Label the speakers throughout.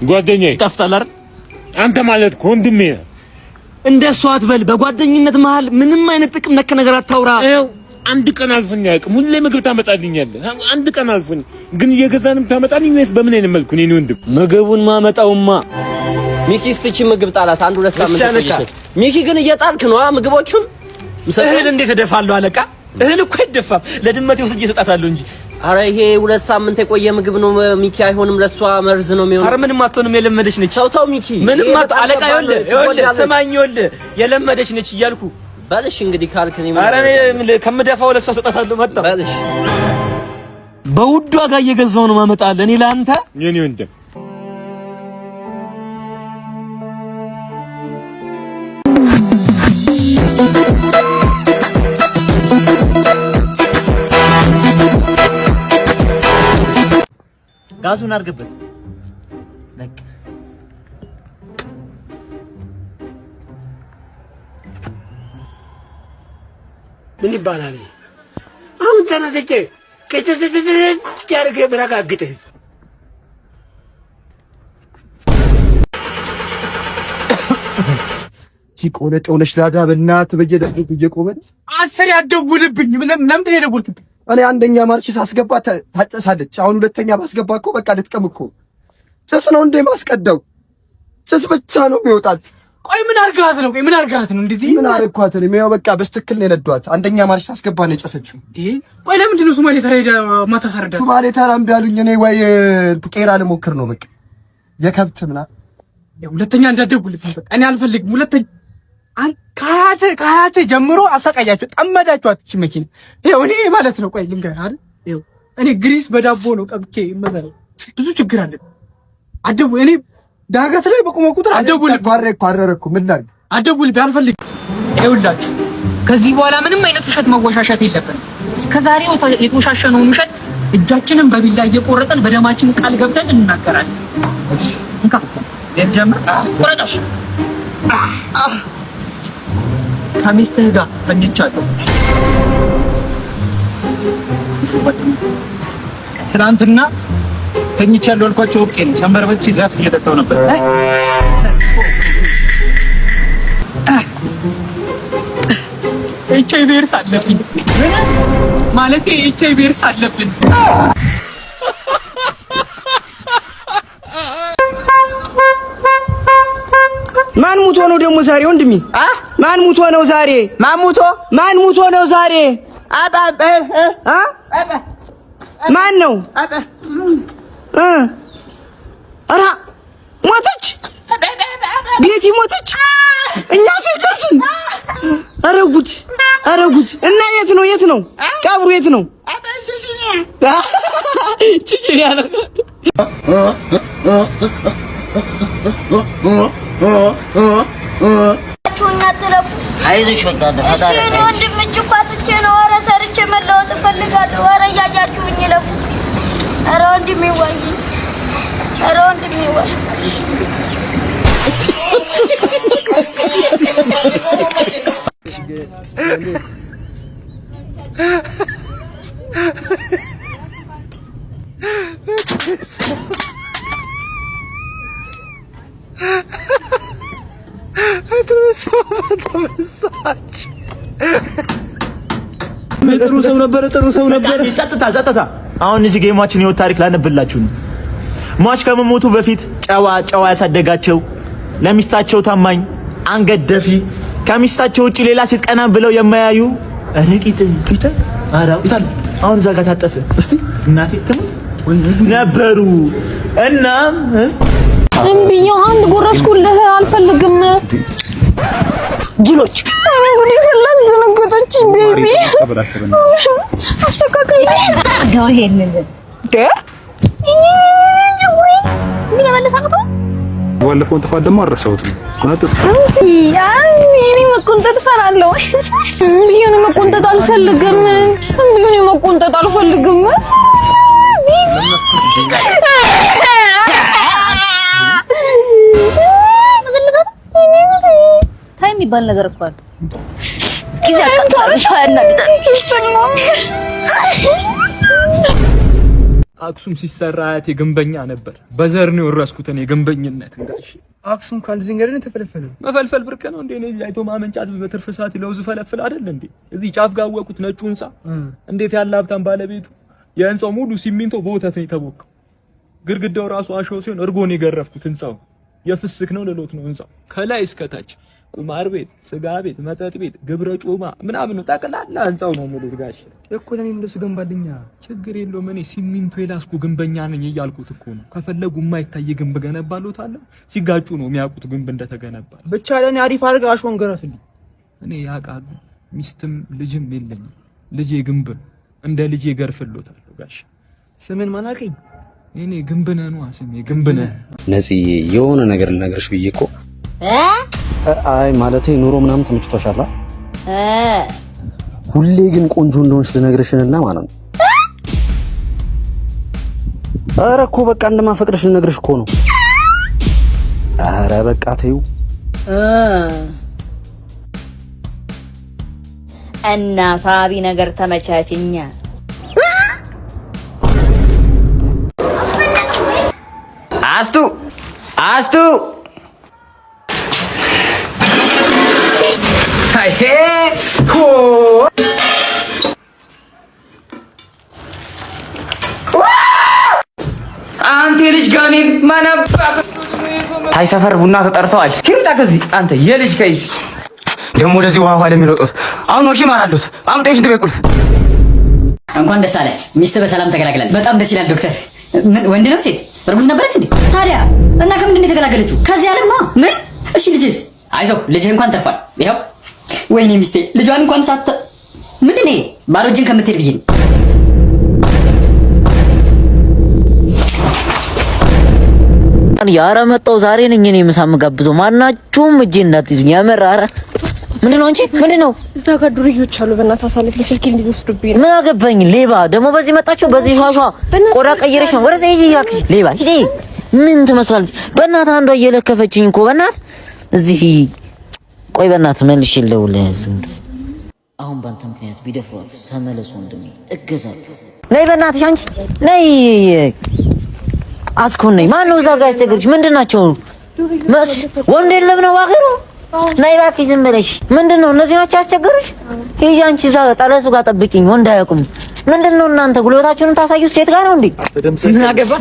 Speaker 1: ጓደኛዬ
Speaker 2: ይጣፍጣል አይደል?
Speaker 1: አንተ ማለት እኮ ወንድሜ ነህ።
Speaker 2: እንደሱ አትበል። በጓደኝነት መሃል ምንም አይነት ጥቅም ነክ ነገር አታውራ።
Speaker 1: ይኸው አንድ ቀን አልፎኝ አያውቅም። ሁሌ ምግብ ታመጣልኛለህ። አንድ ቀን አልፎኝ ግን እየገዛንም ታመጣልኝ ወይስ በምን አይነት መልኩ ነው? የእኔ ወንድም
Speaker 3: ምግቡን ማመጣውማ
Speaker 4: ሚኪ ስትቺ ምግብ ጣላት። አንድ ሁለት ሳምንት ቆየች። ሚኪ ግን እየጣልክ ነው ምግቦቹን።
Speaker 2: እህል እንዴት እደፋለሁ አለቃ? እህል እኮ አይደፋም። ለድመቴ ወስጄ እሰጣታለሁ እንጂ።
Speaker 4: አረ ይሄ 2 ሳምንት የቆየ ምግብ ነው ሚኪ። አይሆንም፣ ለሷ መርዝ ነው የሚሆነው።
Speaker 2: አረ ምንም አትሆንም፣ የለመደች ነች።
Speaker 4: ተው ተው ሚኪ፣
Speaker 2: ምንም አለቃ። ይኸውልህ ይኸውልህ፣ ስማኝ፣ ይኸውልህ የለመደች ነች እያልኩ
Speaker 4: በልሽ እንግዲህ ካልክ እኔ
Speaker 2: አረ እኔ ከምደፋው ለሷ እሰጣታለሁ። መጣሁ
Speaker 4: በልሽ።
Speaker 2: በውድ ዋጋ እየገዛሁ ነው ማመጣልህ እኔ ለአንተ
Speaker 1: የእኔ ወንድም።
Speaker 5: ጋዙን አድርግበት። በቃ
Speaker 6: ምን ይባላል? አሁን ተነስቼ ቅጥጥጥጥ አድርጌ ብረጋግጥህ
Speaker 7: ቆለጥ የሆነች ላዳ በእናትህ በየደረጃው እየቆመች
Speaker 8: አስር ያደውልብኝ። ለምንድን ነው የደወልክብኝ?
Speaker 7: እኔ አንደኛ ማርሽ ሳስገባ ታጨሳለች። አሁን ሁለተኛ ባስገባ እኮ በቃ ልትቀም እኮ። ጭስ ነው እንደ ማስቀደው ጭስ ብቻ ነው የሚወጣል።
Speaker 8: ቆይ ምን አርጋት ነው? ቆይ ምን አርጋት ነው? እንደዚህ
Speaker 7: ምን አርኳት ነው? ያው በቃ በስትክል ነው የነዷት። አንደኛ ማርሽ ሳስገባ ነው የጨሰችው።
Speaker 8: ቆይ ለምንድን ነው ሶማሌ ተራ ሄዳ ማታሳርዳት?
Speaker 7: ሶማሌ ተራ እምቢ አሉኝ። እኔ ወይ ቄራ ልሞክር ነው በቃ የከብት ምናምን።
Speaker 8: ሁለተኛ እንዳትደውልብኝ በቃ እኔ አልፈልግም። ሁለተኛ ከአያትህ ከአያትህ ጀምሮ አሰቃያችሁ፣ ጠመዳችኋት እቺ መኪና። ይኸው እኔ ማለት ነው። ቆይ ልንገርህ አይደል? ይኸው እኔ ግሪስ በዳቦ ነው ቀብቼ የምበላው። ብዙ ችግር አለ። አደው እኔ ዳገት ላይ በቆመ ቁጥር አደውልብኝ።
Speaker 7: ኳረረ እኮ ምን ላድርግ?
Speaker 8: አደውልብኝ፣ አልፈልግም። ይኸውላችሁ ከዚህ በኋላ ምንም አይነት ውሸት መወሻሸት የለብንም። እስከዛሬ የተወሻሸነውን ውሸት እጃችንን በቢላ እየቆረጠን በደማችን ቃል ገብተን እንናገራለን። እሺ እንካ ጀምር፣ ቁረጠሽ።
Speaker 2: ከሚስትህ ጋር ተኝቻለሁ። ትናንትና ተኝቻለሁ አልኳቸው። okay ነው። ሰንበር በልቼ ድራፍት እየጠጣሁ ነበር።
Speaker 8: ኤች አይ ቪ ኤድስ አለብኝ ማለት ኤች አይ ቪ ኤድስ አለብን።
Speaker 9: ማን ሙቶ ነው ደግሞ ዛሬ? ወንድሜ ማን ሙቶ ነው ዛሬ?
Speaker 5: ማን ሙቶ?
Speaker 9: ማን ሙቶ ነው ዛሬ? አ ማን ነው? እ ኧረ ሞተች፣ ቤቲ ሞተች። እኛ ሲደርስን ኧረ ጉድ፣ ኧረ ጉድ! እና የት ነው የት ነው ቀብሩ? የት ነው? ቺቺኒያ ነው።
Speaker 4: አይዞሽ በቃ
Speaker 10: እሺ እኔ ወንድም እጅ እኮ አጥቼ ነው። ኧረ ሰርቼ መለወጥ እፈልጋለሁ። ኧረ እያያችሁኝ ይለፉ። ኧረ ወንድሜ ዋይኝ። ኧረ ወንድሜ ዋይ።
Speaker 5: ጥሩ ሰው ነበረ፣ ጥሩ ሰው ነበረ። ጸጥታ ጸጥታ። አሁን እዚህ የሟችን ህይወት ታሪክ ላነብላችሁ ነው። ሟች ከመሞቱ በፊት ጨዋ ጨዋ ያሳደጋቸው፣ ለሚስታቸው ታማኝ፣ አንገት ደፊ፣ ከሚስታቸው ውጭ ሌላ ሴት ቀና ብለው የማያዩ ረቂጥ ቂጥ አራ አሁን እዛ ጋር ታጠፈ። እስቲ እናቴ ትሙት ነበሩ። እናም
Speaker 10: እምቢዬው አንድ ጎረስኩልህ፣ አልፈልግም። ጅሎች እኔ ጉዴ ፈላ፣ አስደነገጠች። Baby አስተካክል። ይሄንን ምን መለስ አቅቶ
Speaker 11: ባለፈውን ጥፋት ደግሞ አልረሳሁትም። ቆነጥጥ
Speaker 10: እኔ መቆንጠጥ እፈራለሁ። እምቢ እኔ መቆንጠጥ አልፈልግም። እምቢ እኔ መቆንጠጥ አልፈልግም። Baby
Speaker 12: Time የሚባል ነገር እኮ አለ። ጊዜ አቃጥላለሽ። ያናድዳል።
Speaker 2: አክሱም ሲሰራ አያቴ ግንበኛ ነበር። በዘር ነው የወረስኩት እኔ ግንበኝነት። ጋሽ
Speaker 8: አክሱም ከአንድ ድንጋይ ነው የተፈለፈለው።
Speaker 2: መፈልፈል ብርቅ ነው እንዴ? እኔ እዚህ አይቶ ማመንጫት በትርፍ ሰዓት ለውዝ ፈለፍል አይደል እንዴ? እዚህ ጫፍ ጋር አወቁት ነጩ ህንጻ። እንዴት ያለ ሀብታም ባለቤቱ! የህንጻው ሙሉ ሲሚንቶ በወተት ነው የተቦካው። ግድግዳው ራሱ አሸዋ ሲሆን እርጎ ነው የገረፍኩት። ህንጻው የፍስክ ነው ልሎት ነው። ህንጻው ከላይ እስከታች ቁማር ቤት፣ ስጋ ቤት፣ መጠጥ ቤት፣ ግብረ ጮማ ምናምን ነው ጠቅላላ ህንጻው ነው ሙሉ። ጋሽ
Speaker 8: እኮ ለኔም እንደሱ ገንባልኛ።
Speaker 2: ችግር የለውም። እኔ ሲሚንቶ የላስኩ ግንበኛ ነኝ እያልኩት እኮ ነው። ከፈለጉ የማይታይ ግንብ ገነባሎታለሁ። ሲጋጩ ነው የሚያውቁት ግንብ እንደተገነባ።
Speaker 8: ብቻ ለኔ አሪፍ አድርገህ አሸዋን ገረፍልኝ።
Speaker 2: እኔ ያውቃሉ፣ ሚስትም ልጅም የለኝም። ልጄ ግንብ ነው። እንደ ልጄ ገርፍሎታለሁ። ጋሽ
Speaker 8: ስምን ማን አልከኝ?
Speaker 2: እኔ ግንብ ነህ ነዋ ስሜ፣ ግንብ ነህ።
Speaker 11: ነጽዬ የሆነ ነገር ልነግርሽ ብዬ እኮ። አይ ማለቴ ኑሮ ምናምን ተመችቶሻል? ሁሌ ግን ቆንጆ እንደሆንሽ ልነግርሽንና ማለት ነው። ኧረ እኮ በቃ እንደማፈቅርሽ ልነግርሽ እኮ ነው። ኧረ በቃ ተይው።
Speaker 12: እና ሳቢ ነገር ተመቻችኛ።
Speaker 9: አስቱ አስቱ፣ አንተ የልጅ ጋኔን ማናባ ታይ ሰፈር ቡና ተጠርተዋል። ሂሩጣ ከዚህ አንተ የልጅ ከዚህ ደግሞ ወደዚህ ውሃ ውሃ ለሚሮጡት አሁን ወሺ ማራሉት አምጣ የሽንት ቤት ቁልፍ።
Speaker 12: እንኳን ደስ አለ፣ ሚስት በሰላም ተገላግላለች። በጣም ደስ ይላል ዶክተር። ምን ወንድ ነው ሴት? እርጉዝ ነበረች እንዴ? ታዲያ እና ከምንድን ነው የተገላገለችው? ከዚህ ዓለም ነው። ምን? እሺ ልጅስ? አይዞህ ልጅህ እንኳን ተርፏል። ይኸው። ወይኔ ሚስቴ ልጇን እንኳን ሳት ምንድን ነው ባዶ እጅን ከምትሄድ ብዬ ነው።
Speaker 3: ያረ መጣው ዛሬ ነኝ እኔ ምሳ የምጋብዘው። ማናችሁም እጄ እንዳትይዙኝ። የምር ኧረ ምንድን ነው አንቺ? ምንድን ነው?
Speaker 10: እዛ ጋር ዱርዮች አሉ። በእናትህ አሳልፍ፣ ለስልኬ እንዲወስዱብኝ ነው።
Speaker 3: ምን አገባኝ? ሌባ ደግሞ በዚህ መጣችሁ። በዚህ ሿሿ ቆዳ ቀይረሽ ነው ወደዛ ሂጂ እባክሽ። ሌባ ሂጂ። ምን ትመስላለች? በእናትህ አንዷ እየለከፈችኝ እኮ በእናትህ እዚህ ቆይ፣ በእናትህ መልሼ ልደውልልህ። አሁን በአንተ ምክንያት ቢደፍሯት ተመለሱ ወንድሜ፣ እገዛት። ነይ በእናትሽ አንቺ ነይ፣ አስኩን ነይ። ማነው እዛ ጋር ያስቸገረች? ምንድን ናቸው? ወንድ የለም ነው ባገሩ። ነይ እባክሽ ዝም ብለሽ። ምንድን ነው እነዚህ ናቸው ያስቸገሩሽ? ሂጂ አንቺ እዛ ጠለሱ ጋር ጠብቂኝ። ወንድ አያውቁም። ምንድን ነው እናንተ ጉልበታችሁንም ታሳዩት ሴት ጋር ነው እንዴ?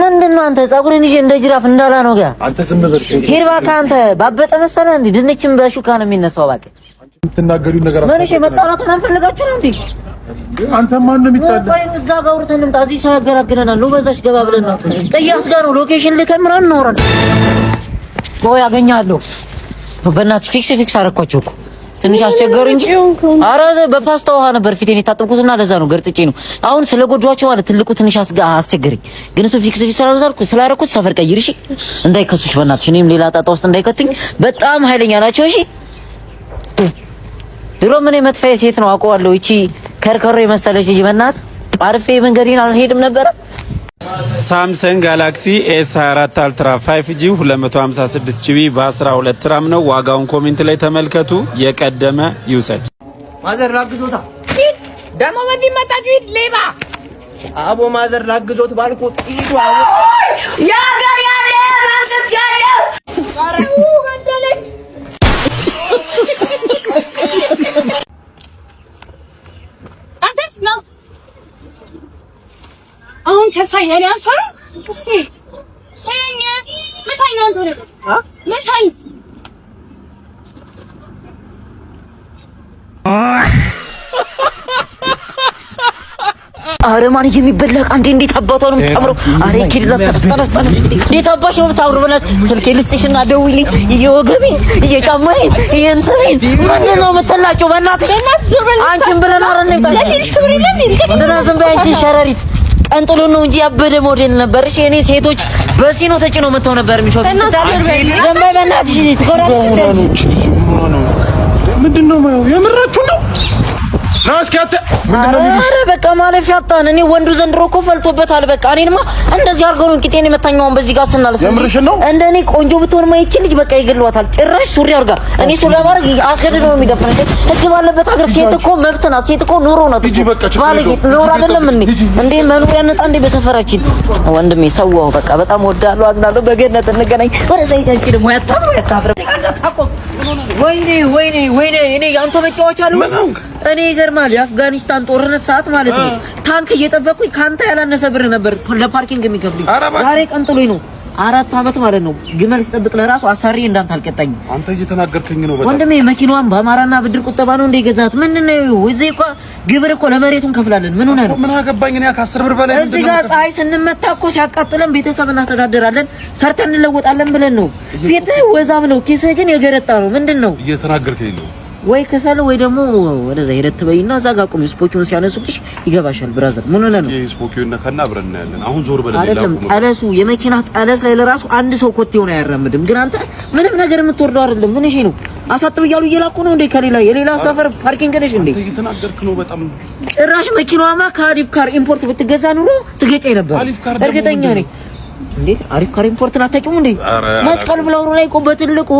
Speaker 3: ምንድን ነው አንተ ፀጉርን ይዤ እንደ ጅራፍ እንዳላ ነው ጋር
Speaker 13: አንተ ዝም በል
Speaker 3: ሂድ እባክህ። አንተ ባበጠ መሰለህ እንዴ? ድንችን በሹካ ነው የሚነሳው። እባክህ
Speaker 13: የምትናገሪው ነገር
Speaker 3: ምን? እሺ መጣላት ምናምን ፈልጋችሁ ነው እንዴ?
Speaker 13: አንተ ማን ነው የሚጣለው?
Speaker 3: ቆይ እዛ ጋር አውርተን እንምጣ። እዚህ ሰው ያገላግለናል። ነው በዛች ገባ ብለን ነው ቅያስ ጋር ነው location ልከን ምናምን እናወራለን። ቆይ አገኛለሁ። በእናትሽ fix fix አደረኳቸው እኮ ትንሽ አስቸገሩ እንጂ። ኧረ በፓስታ ውሃ ነበር ፊቴን የታጠብኩትና ለዛ ነው ገርጥጬ ነው። አሁን ስለጎዷቸው ማለት ትልቁ ትንሽ አስቸገረኝ፣ ግን እሱ fix fix ስላደረኩት ሰፈር ቀይር እሺ፣ እንዳይከሱሽ በእናትሽ፣ እኔም ሌላ ጣጣ ውስጥ እንዳይከቱኝ። በጣም ኃይለኛ ናቸው። እሺ ድሮ ምን መጥፋዬ ሴት ነው አውቀዋለሁ። እቺ ከርከሮ የመሰለች ልጅ በእናትህ አርፌ መንገዴን አልሄድም ነበረ።
Speaker 14: Samsung Galaxy S 24 Ultra 5G 256 GB በ12 RAM ነው። ዋጋውን comment ላይ ተመልከቱ። የቀደመ ይውሰድ።
Speaker 9: ማዘር ላግዞታ ደግሞ በዚህ መጣችሁ። ሂድ ሌባ አቦ ማዘር ላግዞት ባልኮት ሂዱ አቦ
Speaker 10: ያገር ያለ መንግስት ያለው ገደለኝ።
Speaker 12: አንተ ነው አሁን ከሳኝ እኔ አንሷር እስቲ ሰኝ ምታኝ ነው አንተ ምታኝ።
Speaker 3: አረ ማን የሚበላ ዕቃ እንዴ! እንዴት አባቷ ነው የምታምረው! አረ ኪድላ ተነስ ተነስ ተነስ! እንዴት አባሽ ነው የምታምረው! በእናትህ ስልኬ ልስጥሽና ደውይልኝ። እየወገቤን እየጫማዬን እየእንትኔን ምንድን ነው የምትላጨው? በእናትሽ አንቺን ብለን አረ
Speaker 10: ለሴት ክብር የለም።
Speaker 3: እንደና ዝም በይ አንቺ ሸረሪት ቀንጥሎ ነው እንጂ ያበደ ሞዴል ነበር። እሺ እኔ ሴቶች በሲኖ ተጭነው መጥተው ነበር የሚሾፉት። ዝም በይ በእናትሽ ትኮራለሽ እንዴ?
Speaker 13: ምንድን ነው የምራችሁ ነው? ና እስኪ አንተ
Speaker 5: ምንድነው የሚሉሽ?
Speaker 3: ኧረ በቃ ማለፊያ አጣን። እኔ ወንዱ ዘንድሮ እኮ ፈልቶበታል። በቃ እኔንማ እንደዚህ አድርገው ነው ቂጤን የመታኛውን በዚህ ጋር ስናልፍ።
Speaker 13: የምርሽን ነው?
Speaker 3: እንደ እኔ ቆንጆ ብትሆንማ ይቺ ልጅ በቃ ይገሏታል። ጭራሽ ሱሪ አድርጋ እኔ ሱሪ ማድረግ አስገድዶ ነው የሚደፍረኝ። ህግ ባለበት ሀገር ሴት እኮ መብት ናት። ሴት እኮ ኑሮ ናት።
Speaker 13: ሂጂ በቃ ችግር
Speaker 3: ባለጌ
Speaker 13: የለውም።
Speaker 3: ኑሮ
Speaker 13: ሂጂ
Speaker 3: አይደለም እንዴ?
Speaker 13: ሂጂ።
Speaker 3: እንዴ መኖሪያ ነጣ እንዴ በሰፈራችን። ወንድሜ ሰዋው በቃ በጣም ወዳለሁ፣ አዝናለሁ። በገነት እንገናኝ። ወደዛ ይታንቺ ደግሞ ያታምሩ ያታፍረ ወይኔ ወይኔ ወይኔ እኔ ያንተ መጫወቻ ልሁን። እኔ ይገርማል። የአፍጋኒስታን ጦርነት ሰዓት ማለት ነው ታንክ እየጠበቅኩኝ ከአንተ ያላነሰ ብር ነበር ለ parking የሚከፍሉኝ። ዛሬ ቀን ጥሎኝ ነው 4 አመት ማለት ነው ግመል ስጠብቅ ለራሱ አሳሪ እንዳንተ አልቀጣኝም።
Speaker 13: አንተ እየተናገርከኝ ነው በጣም።
Speaker 3: ወንድሜ መኪናዋን በአማራና ብድር ቁጠባ ነው እንደ ገዛት? ምንድን ነው እዚህ እኮ ግብር እኮ ለመሬቱ እንከፍላለን። ምን ሆነህ ነው?
Speaker 13: ምን አገባኝ እኔ ከ10 ብር በላይ
Speaker 3: እዚህ ጋር ፀሐይ ስንመታ እኮ ሲያቃጥለን ቤተሰብ እናስተዳድራለን፣ ሰርተን እንለወጣለን ብለን ነው። ፊትህ ወዛም ነው፣ ኪስህ ግን የገረጣ ነው። ምንድን ነው?
Speaker 13: እየተናገርከኝ ነው።
Speaker 3: ወይ ክፈል ወይ ደግሞ ወደዛ ሄደት ትበይና እዛ ጋር ቁሚ። ስፖኪውን ሲያነሱልሽ ይገባሻል። Brother ምን ሆነህ ነው?
Speaker 13: ይሄ ስፖኪዮን ነካና አብረን እናያለን። አሁን ዞር በል።
Speaker 3: አይደለም ጠለሱ የመኪና ጠለስ ላይ ለራሱ አንድ ሰው ኮቴውን አያራምድም። ግን አንተ ምንም ነገር የምትወርደው አይደለም። ምን እሺ ነው አሳጥብ እያሉ እየላኩ ነው እንዴ? ከሌላ የሌላ ሰፈር parking ነሽ እንዴ?
Speaker 13: እየተናገርክ ነው በጣም።
Speaker 3: ጭራሽ መኪናዋማ ከአሪፍ ካር ኢምፖርት ብትገዛ ኑሮ ትገጨኝ ነበር።
Speaker 13: አሪፍ ካር ደግሞ
Speaker 3: እርግጠኛ
Speaker 13: ምንድን
Speaker 3: ነኝ። እንዴ አሪፍ ካር ኢምፖርትን አታውቂውም እንዴ?
Speaker 13: ኧረ
Speaker 3: መስቀል ፍላወሩ ላይ እኮ በትልቁ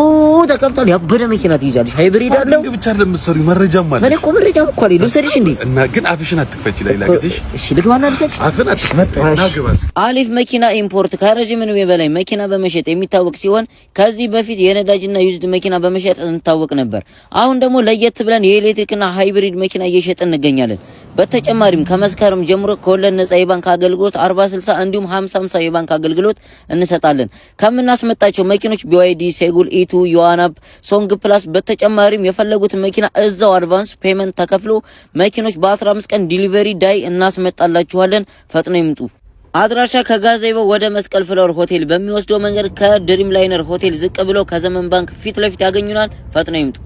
Speaker 3: ተከፍቷል። ያበደ መኪና ትይዛለሽ። Hybrid አለው።
Speaker 13: Parking ብቻ አይደለም የምትሰሪው መረጃም አለ።
Speaker 3: እኔ እኮ መረጃም እኮ አለኝ። ልውሰድሽ እንዴ?
Speaker 13: እና ግን አፍሽን አትክፈች ላይ ላግዜሽ።
Speaker 3: እሺ ልግባና ልውሰድሽ።
Speaker 13: አፍን አትክፈት እና ግባ እስኪ።
Speaker 3: አሊፍ መኪና ኢምፖርት ከረጅም ዕድሜ በላይ መኪና በመሸጥ የሚታወቅ ሲሆን ከዚህ በፊት የነዳጅና used መኪና በመሸጥ እንታወቅ ነበር። አሁን ደግሞ ለየት ብለን የኤሌክትሪክና hybrid መኪና እየሸጥን እንገኛለን። በተጨማሪም ከመስከረም ጀምሮ ከወለድ ነጻ የባንክ አገልግሎት 40 60 እንዲሁም 50 50 የባንክ አገልግሎት እንሰጣለን። ከምናስመጣቸው መኪኖች BYD፣ Seagull፣ E2፣ ዩዋናፕ፣ Song Plus በተጨማሪም የፈለጉትን መኪና እዛው advance payment ተከፍሎ መኪኖች በ15 ቀን delivery day እናስመጣላችኋለን። ፈጥነው ይምጡ። አድራሻ ከጋዜቦ ወደ መስቀል ፍላወር ሆቴል በሚወስደው መንገድ ከድሪም ላይነር ሆቴል ዝቅ ብሎ ከዘመን ባንክ ፊት ለፊት ያገኙናል። ፈጥነው ይምጡ።